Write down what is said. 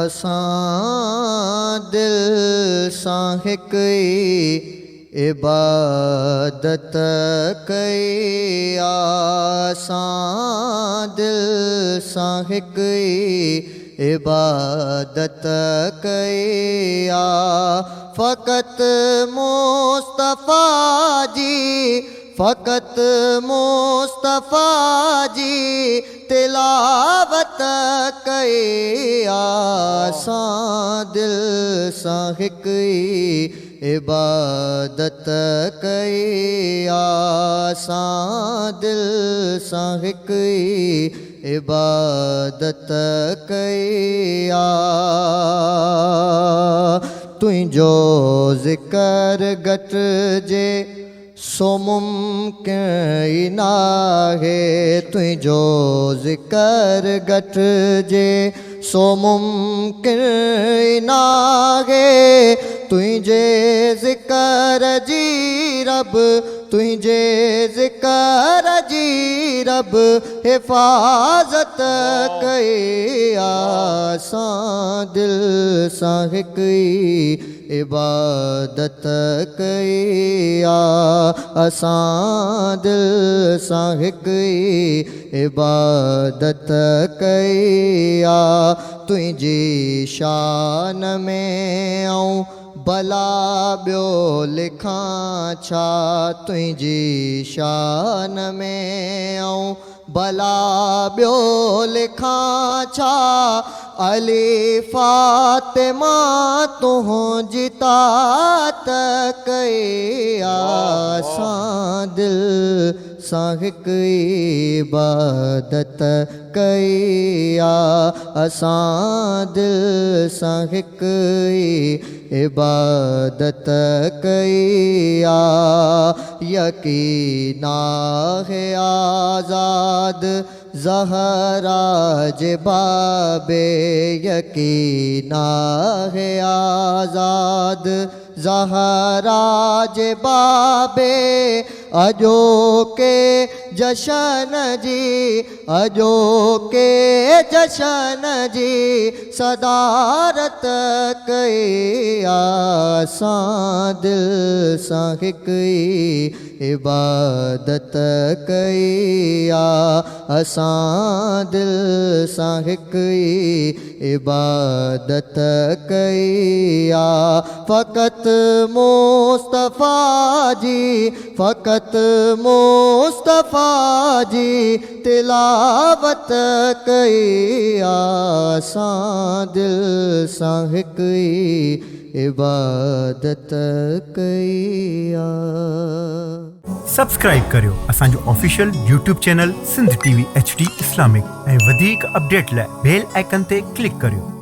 اسان دل سان هڪ ئي عبادت ڪئي آ اسان دل سان هڪ ئي عبادت ڪئي آ فقط مصطفيٰ جي فقط مصطفيٰ جي تلاوت ڪئي آ اسان دل سان هڪ ئي عبادت ڪئي آ اسان دل سان هڪ ئي عبادت ڪئي آ تنهنجو ذڪر گهٽجي سو ممڪن ئي ناهي تنهنجو ذڪر گهٽجي سو ممڪن ئي ناهي تنهنجي ذڪر جي رب تنهنجي ذڪر جي رب حفاظت ڪئي آ اسان دل سان هڪ ئي عبادت ڪئي آ اسان دل سان هڪ ئي عبادت ڪئي آ تنهنجي شان ۾ آئون ڀلا ٻيو لکان ڇا تنهنجي شان ۾ آئون ڀلا ٻيو لکان ڇا علي فاطمه تنهنجي طاعت ڪئي آ اسان دل سان هڪ عبادت ڪئي آ اسان دل سان هڪ ئي عبادت ڪئي آ يقين آهي آزاد زهرا جي بابي يقين آهي آزاد زهرا جي بابي اڄوڪي جشن جي اڄوڪي جشن جي صدارت ڪئي آ اسان دل سان هڪ ئي عبادت ڪئي آ اسان دل سان هڪ ئي عبادت ڪئي آ فقط مصطفيٰ جي فقط مصطفيٰ جي تلاوت ڪئي آ اسان دل سان هڪ ئي عبادت ڪئي آ. سبسڪرائيب ڪريو اسان جو official YouTube channel Sindh T V H D Islamic ۽ وڌيڪ اپڊيٽ لاء بيل آئيڪن تي ڪلڪ ڪريو.